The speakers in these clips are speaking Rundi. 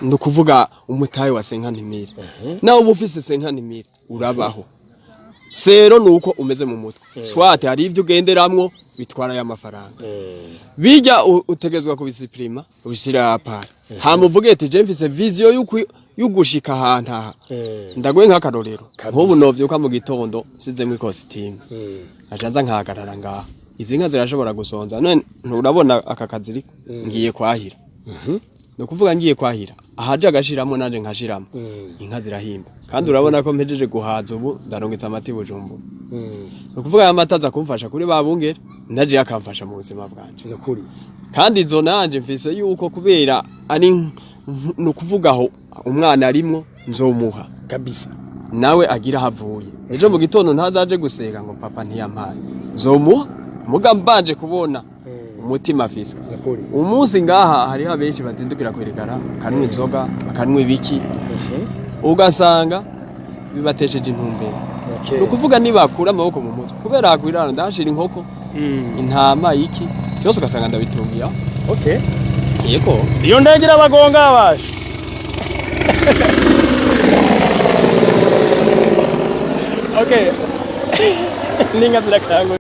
Ni ukuvuga umutahe wa 50 000. Nawe uba ufise 50 000, urabaho sero nuko umeze mu mutwe. Soit hari ibyo ugenderamwo bitwara ya mafaranga bijya, utegezwa kubisupprima, ubishyira à part, hama uvuge ati: "Je mfise vision y'ugushika ahantu aha." Ndaguhe nk'akarorero. Nk'ubu novyuka mu gitondo nsizemwo ikositimu, nkaca nza nkahagarara ngaha, izi nka zirashobora gusonza. None nturabona aka kaziriko ngiye kwahira? Ni ukuvuga ngiye kwahira, ahaje agashiramo, nanje nkashiramo, inka zirahimba. Kandi urabona ko mpejeje guhaza, ubu ndarongetse amata i Bujumbura. Ni ukuvuga aya mata aza kumfasha kuri ba bungere, naje akamfasha mu buzima bwanje. Nukuri. Kandi izo nanje mfise yuko kubera ari ni ukuvuga aho umwana arimwo nzomuha nawe agira aho avuye ejo mu gitondo, ntazaje gusega ngo papa ntiyampaye. Nzomuha, muga mbanje kubona umutima afise. Nukuri. Umunsi ngaha hariho abenshi bazindukira kwerekana, bakanywa inzoga, bakanywa ibiki, ugasanga bibatesheje intumbero. Ni ukuvuga nibakura amaboko mu mutwe, kubera hakwirana ndahashira inkoko, intama, iki cyose, ugasanga ndabitungiye aho. Yego. Iyo ndege irabagonga basha. Okay, n'inka zirakangura.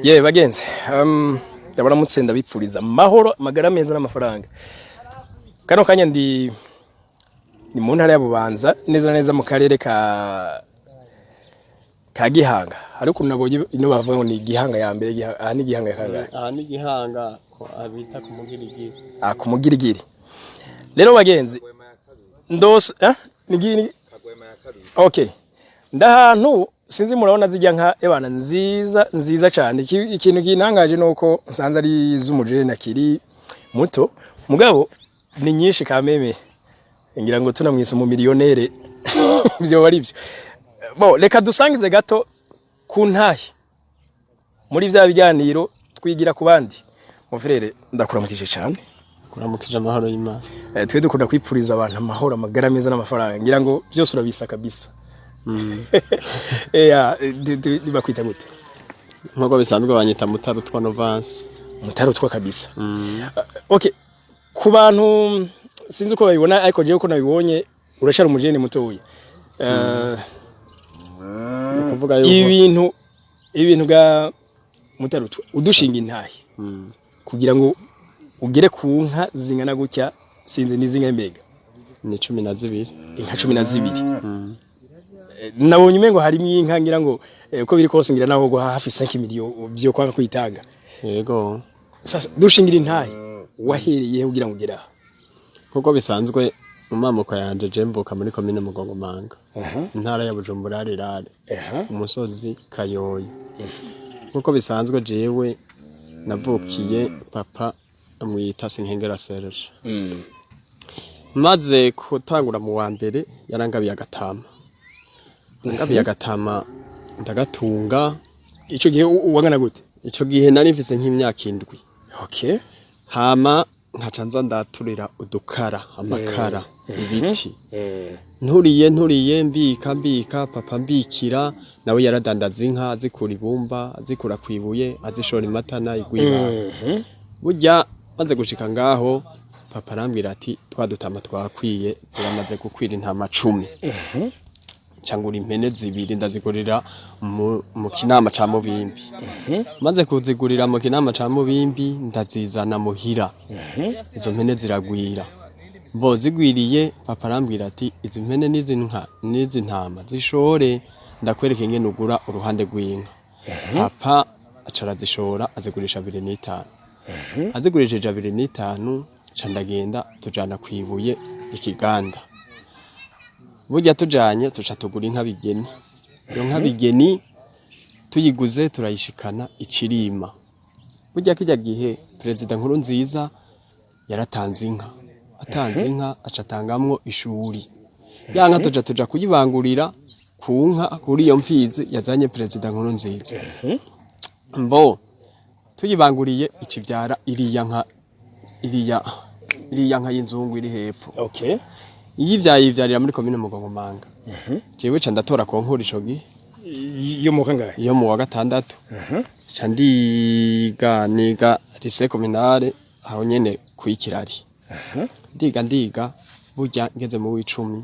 Ye bagenzi, ndabona mutse, ndabipfuriza amahoro, amagara meza n'amafaranga. Kano kanya ndi ni mu ntara ya Bubanza, neza na neza mu karere ka Gihanga. Ariko nabonye ino bavuga ngo ni Gihanga ya mbere, aha ni Gihanga ya kangahe? Aha ni Gihanga ko abita ku Mugirigiri. Ah, ku Mugirigiri. Rero bagenzi, ndose ni okay, ndahantu sinzi, murabona zijya nka ebana nziza nziza cyane. Ikintu kintangaje nuko nsanze ari iz'umujene akiri muto, mugabo ni nyinshi kameme, ngira ngo tunamwise mu miliyonere byo ari byo. Bo reka dusangize gato ku ntahe muri vya biganiro twigira ku bandi. Mufrere, ndakuramukije cyane. Kuramukije, amahoro y'Imana. Twe dukunda kwipfuriza abantu amahoro, amagara meza n'amafaranga, ngira ngo byose urabisa kabisa. Ya, bakwita gute? Nk'uko bisanzwe banyita Mutarutwa Novance. Mutarutwa kabisa. Okay, ku bantu sinzi uko babibona, ariko jewe uko nabibonye urashara umujene mutoya. Ni ukuvuga yuko Ibintu bwa Mutarutwa, udushinga intahe kugira ngo ugere ku nka zingana gutya, sinzi n'izinga mbega. Ni 12. Inka 12. Nabonye umengo harimo inka, ngira ngo uko biri kose ngira naho guha hafi 5 million byo kwanga kwitanga. Yego. Sasa dushingira intahe, wahereye he kugira ngo ugere aha? Nk'uko bisanzwe mu mamuko yanje, je mvuka muri komine Mugongomanga, intara ya Bujumbura rurale, umusozi Kayoyo. Nk'uko bisanzwe jewe navukiye, papa amwita Sinkengera Serge. Maze gutangura mu wa mbere yarangabiye agatama, angabiye agatama ndagatunga. Ico gihe wangana gute? Ico gihe nari mfise nk'imyaka 7. Hama nkaca nza ndaturira udukara, amakara, ibiti. Nturiye nturiye, mbika mbika, papa mbikira, nawe yaradandaza inka, azikura ibumba, azikura kwibuye, azishora imatana igwibaga. Burya maze gushika ngaho, papa arambwira ati: "Twa dutama twakwiye, ziramaze gukwira intama 10." Ncangura impene zibiri, ndazigurira mu kinama ca Mubimbi. Maze kuzigurira mu kinama ca Mubimbi, ndazizana muhira, izo mpene ziragwira. Bo zigwiriye, papa arambwira ati: "Izi mpene n'izi nka n'izi ntama zishore, ndakwereka ingene ugura uruhande rw'inka." Papa aca arazishora, azigurisha 25. Azigurishije 25, nca ndagenda, tujana kwibuye ikiganda. Burya tujanye, tuca tugura inka bigeni. Iyo nka bigeni tuyiguze, turayishikana icirima. Burya kirya gihe perezida nkuru nziza yaratanze inka, atanze inka aca atangamwo ishuri. Ya nka tuja kuyibangurira ku nka kuri iyo mfizi yazanye perezida nkuru nziza. Mbo tuyibanguriye, ikivyara iriya nka, iriya nka y'inzungu iri hepfo. Iyo ivyaye, ivyarira muri komine Mugongomanga. Jewe ca ndatora concours ico gihe. Yo mu kangahe? Iyo mu wa gatandatu. Ca ndiga, niga lycée communale aho nyene kwikirari. Ndiga, ndiga, burya ngeze mu w'icumi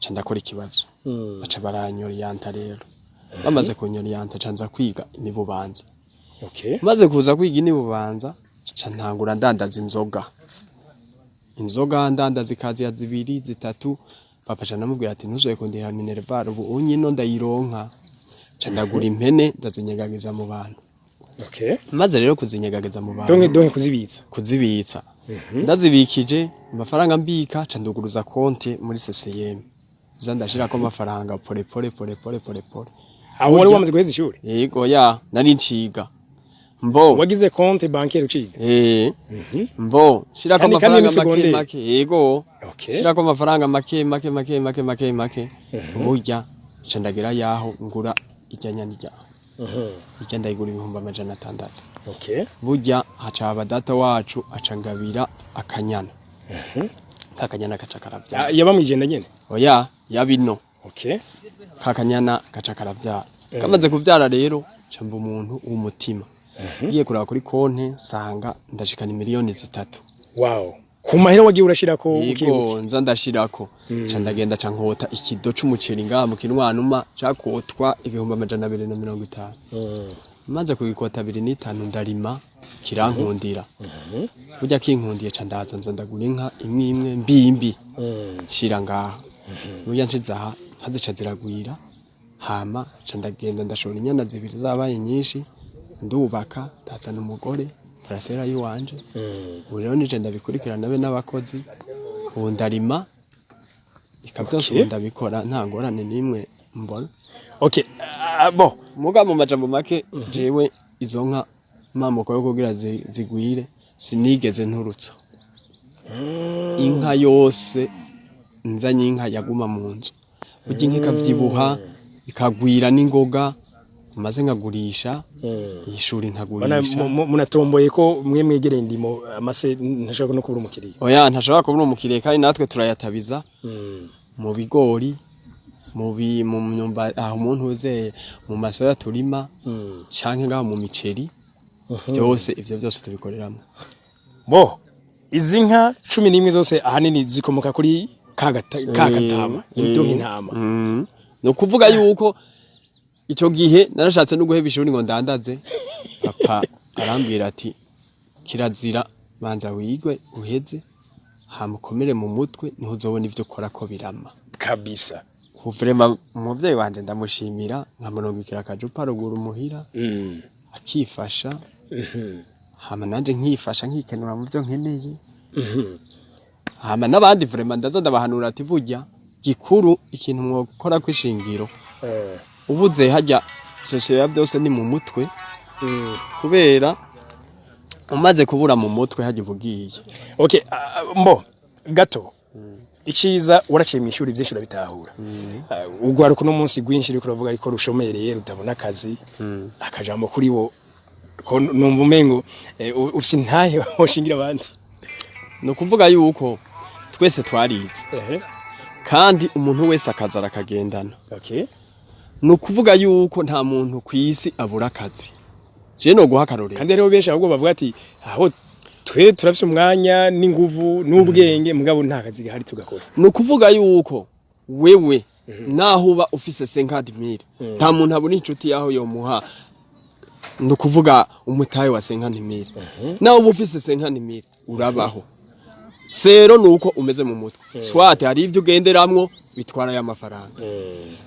ca ndakora ikibazo, baca baranyoriyanta. Rero bamaze kunyoriyanta, ca nza kwiga inibubanza. Maze kuza kwiga inibubanza, ca ntangura ndandaza inzoga. Inzoga ndandaza ikaziya zibiri, zitatu. Papa ca ndamubwira ati: "Ntuzoye kundihira minerval, ubu unyino ndayironka." Ca ndagura impene, ndazinyegageza mu bantu. Maze rero kuzinyegageza mu bantu, Donc kuzibitsa. Kuzibitsa. Ndazibikije amafaranga mbika, ca nduguruza konte muri CCM, za ndashirako amafaranga pole pole pole pole pole pole. Aho wari wamaze guheza ishuri? Yego, ya nari nciga mbo. Wagize compte bancaire uciga? Eh, mbo shirako Kandi amafaranga ni make secondaire. make, yego. Shirako amafaranga make make make make make make, burya ca ndagira yaho ngura irya nyana, irya ndayigura 600,000. Burya haca aba data wacu aca ngabira akanyana, kakanyana kaca karavyara. Ah, yaba mwijenda nyene? Oya, yabino. Kakanyana gaca karavyara. Kamaze kuvyara rero, ca mba umuntu w'umutima, ngiye kuraba kuri konte nsanga ndashikana 3 miliyoni. Wow, ku mahera wagiye urashirako Yego. ukibuke? Nza ndashirako, ca ndagenda ca nkota ikido c'umuceri ngaha mu Kinwanuma, cakotwa 250,000. Maze kugikota 25, ndarima kirankundira. Burya kinkundiye, ca ndaza nza ndagura inka imwe imwe mbimbi, shira ngaha. Burya nshize aha, nkazica ziragwira. Hama ca ndagenda ndashora inyana zibiri zabaye nyinshi, ndubaka, ndazana umugore parasera yiwanje. Ubu rero nije ndabikurikirana be n'abakozi. Ubu ndarima ika byose. Ubu ndabikora, nta ngorane n'imwe mbona. Okay, bon. Muga mu majambo make, jewe izo nka mamuko yo kugira zigwire, sinigeze nturutsa inka yose. Nzanye inka yaguma mu nzu, burya inka ikavyibuha ikagwira n'ingoga, maze nkagurisha ishuri, Bana nkagurisha. Munatomboye ko mwe mwegereye indimo, amase ntashobora no kubura umukiriya. Oya, ntashobora kubura umukiriya, kandi natwe turayatabiza mu bigori, mu myumba, aho umuntu uzeye mu masoya turima, canke ngaho mu miceri. Byose ivyo byose tubikoreramo. Bo izi nka 11 zose ahanini zikomoka kuri ka gatama, donc intama. Ni ukuvuga yuko ico gihe narashatse no guheba ishuri ngo ndandaze. Papa arambwira ati: "Kirazira, banza wigwe uheze, hama ukomere mu mutwe, niho uzobona ivyo ukora ko birama." Kabisa. Vraiment umuvyeyi wanje ndamushimira, nkamurungikira akajupa ruguru muhira, akifasha, hama nanje nkifasha, nkikenura mu vyo nkeneye. Hama n'abandi vraiment ndaza ndabahanura ati: "Burya gikuru ikintu mwokora kwishingiro, ubuze hajya sosiyo ya byose ni mu mutwe, kubera umaze kubura mu mutwe hajya uba ugiye." Okay, mbo gato iciza waraciye mu ishuri, byinshi urabitahura. Ugwaruka uno munsi rwinshi ruriko uravuga yuko rushomereye, rutabona akazi, akajambo kuri bo, ko numva umengo ufise intahe woshingira abandi? Ni ukuvuga yuko twese twarize, kandi umuntu wese akaza arakagendana. Ni ukuvuga yuko nta muntu ku isi abura akazi. Je no guha akarorero. Kandi hariho benshi ahubwo bavuga ati: "Aho twe turafise umwanya n'inguvu n'ubwenge, mugabo nta kazi gahari tugakora." Ni ukuvuga yuko wewe naho uba ufise 50,000, nta muntu abura inshuti yaho yomuha. Ni ukuvuga umutahe wa 50,000, nawe uba ufise 50,000 urabaho. Sero nuko umeze mu mutwe, swate hari ibyo ugenderamwo bitwara ya mafaranga,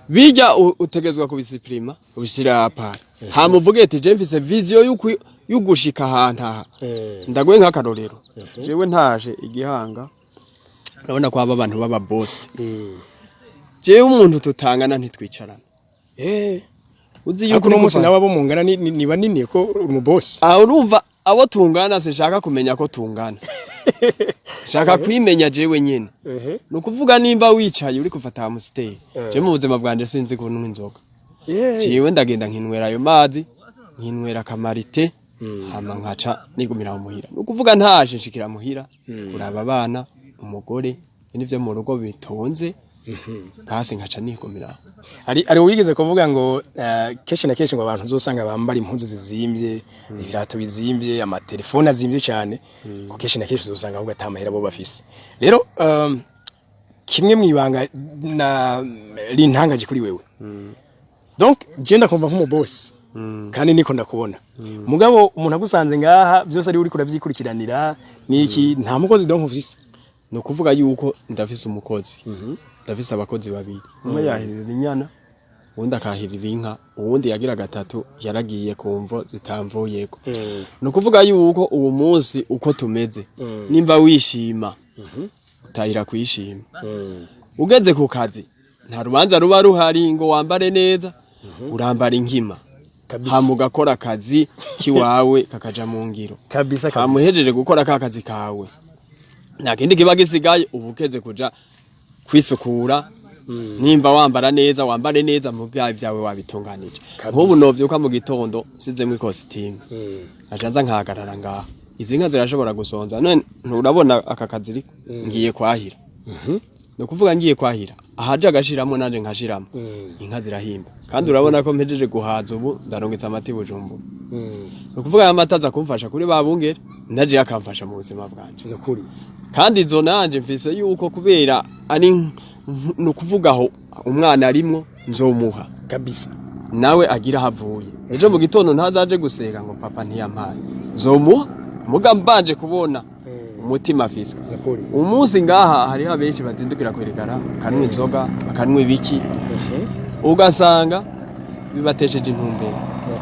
bijya utegezwa kubisipirima, ubishyira à part, hama uvuge ati: "Je mfise vision y'ugushika ahantu aha." Ndaguhe nk'akarorero: jewe ntaje igihanga, urabona ko haba abantu b'aba boss. Jewe umuntu tutangana ntitwicarana. Uzi Ariko yuko uno uri munsi kuva nawe abo mungana ni banini ko uri mu boss. Ah, urumva abo tungana sinshaka kumenya ko tungana, nshaka kwimenya jewe nyene. Ni ukuvuga nimba wicaye uri gufata Amstel, je mu buzima bwanje sinzi kunywa inzoga. Jewe ndagenda nkinywera ayo mazi, nkinywera akamarite, hama nkaca nigumira mu muhira. Ni ukuvuga ntaje nshikira muhira kuraba abana, umugore n'ivyo mu rugo bitonze. Basi nkaca nigumira. Ari wigeze kuvuga ngo kenshi na kenshi ngo abantu uzosanga bambara impuzu zizimbye, ibirato bizimbye, amatelefone azimbye cyane, ngo kenshi na kenshi uzosanga ahubwo ata mahera bo bafise. Rero kimwe mwibanga na rintangaje kuri wewe, donc je ndakumva nk'umubosi kandi niko ndakubona, mugabo umuntu agusanze ngaha byose ari uri kuravyikurikiranira niki, nta mukozi donc ufise? Ni ukuvuga yuko ndafise umukozi, ndafise abakozi babiri: umwe yahirira inyana, uwundi akahirira inka, uwundi yagira gatatu yaragiye ku mvo zitamvuyeko. Ni ukuvuga yuko uwo munsi uko tumeze, nimba wishima utahira kwishima, ugeze ku kazi nta rubanza ruba ruhari ngo wambare neza, urambara inkima. Hama ugakora akazi kiwawe kakaja mu ngiro. Kabisa. Hama uhejeje gukora ka kazi kawe, nta kindi kiba gisigaye, uba ukeze kuja kwisukura. Nimba wambara neza, wambare neza, mu byawe byawe wabitunganije. Nk'ubu novyuka mu gitondo nsizemwo ikositimu, nkaca nza nkahagarara ngaha, izi nka zirashobora gusonza. None nturabona aka kaziriko ngiye kwahira? Ni ukuvuga ngiye kwahira, ahaje agashiramo nanje nkashiramo, inka zirahimba. Kandi urabona ko mpejeje guhaza, ubu ndarongetse amata i Bujumbura. Ni ukuvuga aya mata aza kumfasha kuri ba bungere, naje akamfasha mu buzima bwanje. Nukuri. Kandi izo nanje mfise yuko kubera ari ni ukuvuga aho umwana arimwo nzomuha nawe agira ahavuye ejo mu gitondo, ntazaje gusega ngo papa ntiyampaye. Nzomuha, muga mbanje kubona umutima afise. Nukuri. Umunsi ngaha hariho abenshi bazindukira kwerekana, bakanywa inzoga, bakanywa ibiki, ugasanga bibatesheje intumbero.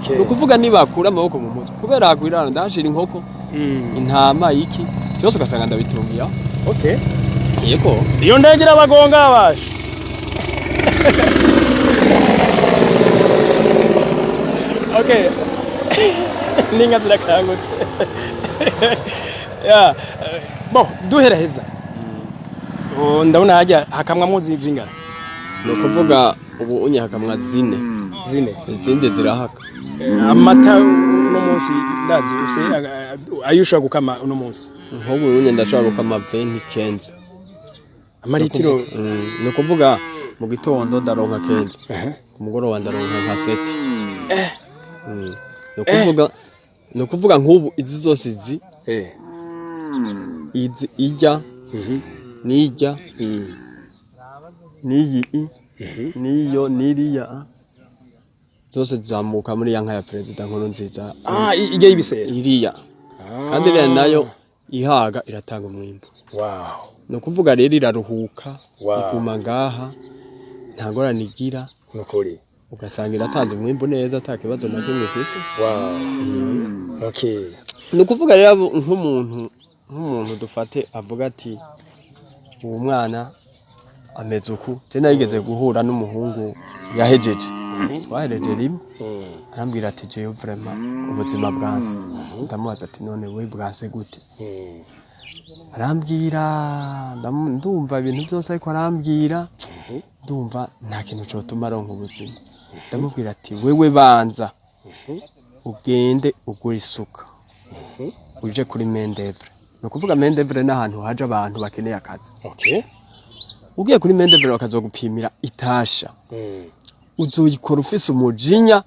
Ni ukuvuga nibakura amaboko mu mutwe, kubera hakwirana ndahashira inkoko, intama, iki cyose, ugasanga ndabitungiye aho. Yego. Iyo ndege irabagonga basha. Okay, n'inka zirakangutse ya. Bon, duheraheza. Oh, ndabona hajya hakamwamwo zingana? Ni ukuvuga ubu unye hakamwa zine. Zine. Izindi zirahaka. Amata uno munsi ndazi ufise ayo ushobora gukama uno munsi? Nk'ubu unye ndashobora gukama 20 quinze. Amaritiro? Ni ukuvuga mu gitondo ndaronka 15, ku mugoroba ndaronka nka 7. Ni ukuvuga nk'ubu izi zose izi, izi ijya n'ijya n'iyi i n'iyo n'iriya a, zose zizamuka muri ya nka ya perezida Nkurunziza. Ah, ijya y'ibisera? Iriya. Kandi iriya nayo ihaga iratanga umwimbu. Ni ukuvuga rero iraruhuka, iguma ngaha, nta ngorane igira. Nukuri. Ugasanga iratanze umwimbu neza, ata kibazo na kimwe ifise. Wow, okay. Ni ukuvuga rero nk'umuntu dufate avuga ati uwo mwana ameze uku, je narigeze guhura n'umuhungu yahejeje, twahereje rimwe, arambwira ati jewe vraiment ubuzima bwanse. Ndamubaza ati none we bwanse gute? Arambwira, ndumva ibintu byose, ariko arambwira ndumva nta kintu cotuma aronka ubuzima. Ndamubwira ati wewe banza ugende ugure isuka, uje kuri main d'oeuvre. Ni ukuvuga main d'oeuvre ni ahantu haje abantu bakeneye akazi. Ugiye kuri main d'oeuvre bakazogupimira itasha, uzoyikora ufise umujinya,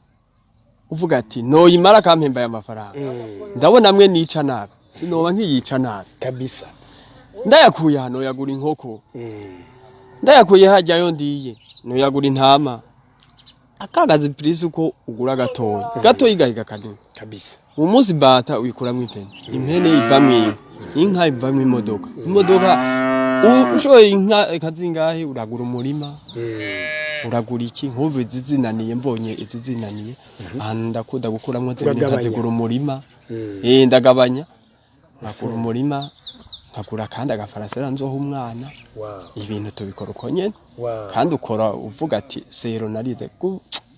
uvuga ati noyimara akampemba aya mafaranga, ndabona mwe nica nabi, sinoba nkiyica nabi. Ndayakuye hano yagura inkoko, ndayakuye hajyayo ndiye noyagura intama. Akagazi purisi uko ugura gatoya gatoya igahiga kanini. Umunsi bata uyikuramwo impene, impene ivamwo inka, inka ivamwo imodoka, imodoka ushoye inka ikazingahe uragura umurima, uragura iki. Nk'ubu izi zinaniye, mbonye izi zinaniye ahantu ndakunda gukuramwo zimwe Uragabanya. nkazigura umurima. Ndagabanya nkagura umurima, nkagura kandi agafarasera nzoha umwana. Ibintu tubikora uko nyene. Kandi ukora uvuga ati sero narize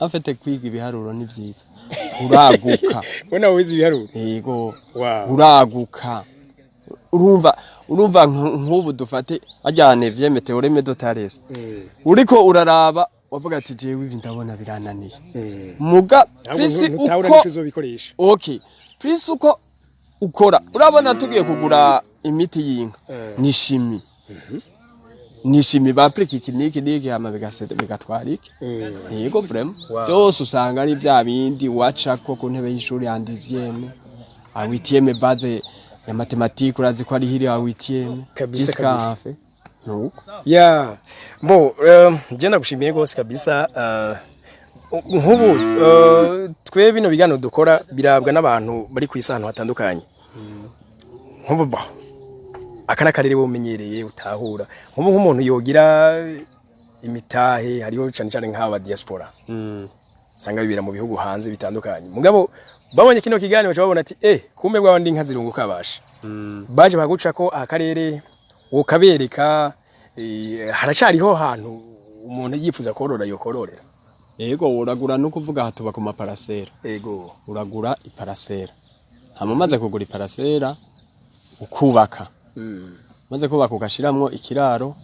afite kwiga ibiharuro ni vyiza, uraguka. We nawe wize ibiharuro? Yego. Uraguka, urumva nk'ubu dufate ajyane vyeme théorème de Thalès, uriko uraraba wavuga ati jewe ibi ndabona birananiye, muga plus ntutahura uko n'ico uzobikoresha. Okay, plus uko ukora, urabona tugiye kugura imiti y'inka ni chimie. Nishimi b'applique iki niki niki, hama bigatwara iki. Yego, vraiment. Byose usanga ari bya bindi wacako ku ntebe y'ishuri en dixième, en huitième, base ya mathématique, urazi ko ari hiri en huitième. Kabisa, jusqu'à kabisa. enfin nuko. Ya, bo je ndagushimiye rwose kabisa. Nk'ubu twe bino biganiro dukora birabwa n'abantu bari ku isi ahantu hatandukanye. Nk'ubu bo aka n'akarere bumenyereye utahura, nk'ubu nk'umuntu yogira imitahe, hariho cyane cyane nk'aba diaspora usanga bibera mu bihugu hanze bitandukanye, mugabo babonye kino kiganiro baca babona ati: "Eh, kumbe bwa ndi inka zirunguka." Basha baje baguca ko akarere ukabereka, haracariho hantu umuntu yifuza korora yokororera? Yego, uragura, no kuvuga aha tuba ku maparasera. Uragura iparasera, hama umaze kugura iparasera ukubaka, umaze kubaka ugashiramwo ikiraro,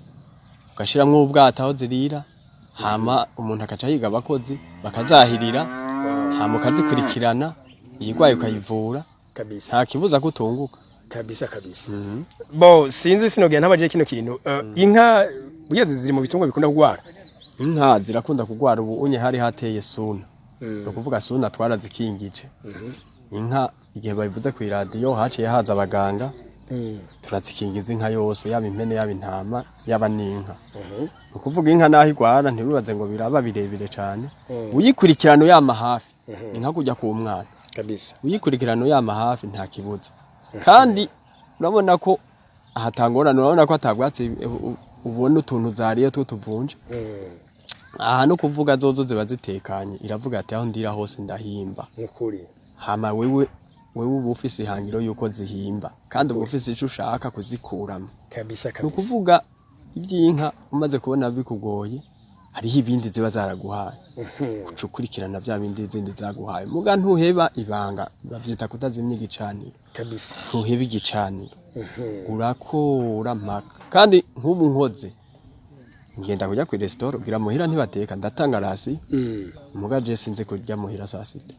ugashiramwo ubwato aho zirira, hama umuntu akaca yiga abakozi bakazahirira, hama ukazikurikirana, iyigwaye ukayivura. Nta kibuza ko utunguka. Kabisa kabisa. Bo sinzi, sinogenda ntabaje kino kintu. Inka burya ziri mu bitungwa bikunda kugwara? Inka zirakunda kugwara. Ubu unye hari hateye suna, ni ukuvuga suna twarazikingije inka. Igihe babivuze ku iradiyo haciye haza abaganga, turazikingiza inka yose, yaba impene, yaba intama, yaba n'inka. Ni ukuvuga inka naho igwara ntibibaze ngo biraba birebire cane. Uyikurikirana uyama hafi, ni nka kujya ku mwana. Uyikurikirana uyama hafi, nta kibuza. Kandi urabona ko ahatangorana, urabona ko atabwatsi, ubona utuntu zariye tw'utuvunje aha. No kuvuga zozo ziba zitekanye, iravuga ati: "Aho ndira hose ndahimba." Nukuri. Hama wewe uba ufise ihangiro yuko zihimba, kandi uba ufise ico ushaka kuzikuramo. Ni ukuvuga ivy'inka umaze kubona bikugoye, hariho ibindi ziba zaraguhaye, uca ukurikirana vya bindi zindi zaguhaye. Muga ntuheba ibanga, bavyita kutazimya igicaniro. Ntuheba igicaniro, urakora mpaka. Kandi nk'ubu nkoze ngenda kujya kuri resitora, ugira muhira ntibateka, ndatanga ration. Muga je sinzi kurya muhira saa sita.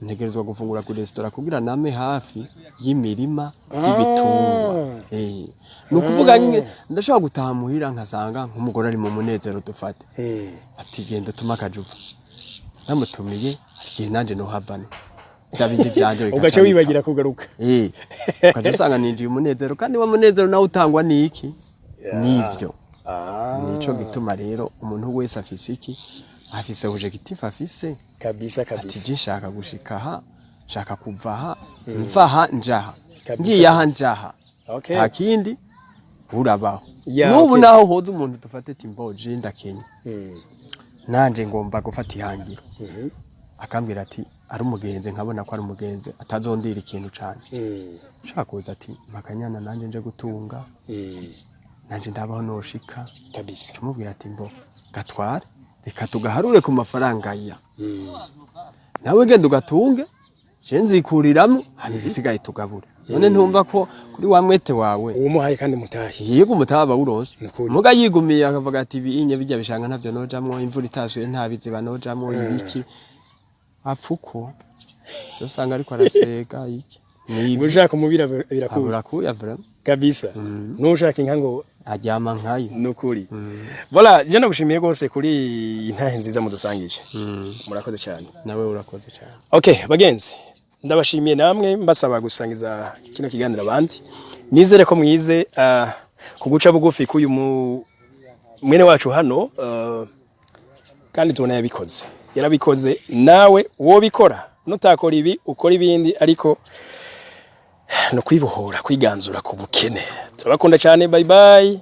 Ntegerezwa gufungura kuri resitora kugira name hafi y'imirima y'ibitungwa. Ni ukuvuga nyine ndashobora gutaha muhira nkasanga nk'umugore ari mu munezero, dufate, ati: "Genda utume akajuva." Ndamutumiye, igihe nanje nohavana bya bindi vyanje bigaca ugaca bipfa. wibagira kugaruka. Ukaja usanga ninjiye umunezero, kandi wa munezero nawe utangwa n'iki? Nivyo. Nico gituma rero umuntu wese afise iki, afise objectif, afise ati: "Je nshaka gushika aha, nshaka kuva aha, mva aha njaha, ngiye aha njaha." Nta kindi, urabaho. N'ubu naho hoza umuntu, dufate ati: "Mbo je ndakenye, nanje ngomba gufata ihangiro," akambwira ati ari umugenzi, nkabona ko ari umugenzi atazondira ikintu cane, ushaka kuza ati: "Makanyana nanje nje gutunga, nanje ndabaho noshika." Tumubwira ati: "Mbo gatware, reka tugaharure ku mafaranga ya nawe, genda ugatunge, je nzikuriramwo, hanyuma ibisigaye tugabure." None ntumva ko kuri wa mwete wawe uwumuhaye kandi mutahe? Yego, umutaha bawuronse. Nukuri. Muga yigumiye akavuga ati: "Ibinye bijya bishanga ntavyo nojamwo, imvura itasuye nta biziba nojamwo, ibiki," apfuko usanga ariko arasega iki ni ushaka umubira birakura. Abura kuya vraiment. Kabisa, nushaka inka ngo aryama nkayo. Nukuri. Voilà, je ndagushimiye rwose kuri iyi ntahe nziza mudusangije. Murakoze cyane. Nawe urakoze cyane. Okay, bagenzi, ndabashimiye namwe, mbasaba gusangiza kino kiganiro abandi. Nizere ko mwize kuguca bugufi k'uyu mwene wacu hano, kandi tubona yabikoze, yarabikoze. Nawe wobikora, nutakora ibi ukora ibindi, ariko no kwibohora, kwiganzura ku bukene. Turabakunda cyane. Bye bye.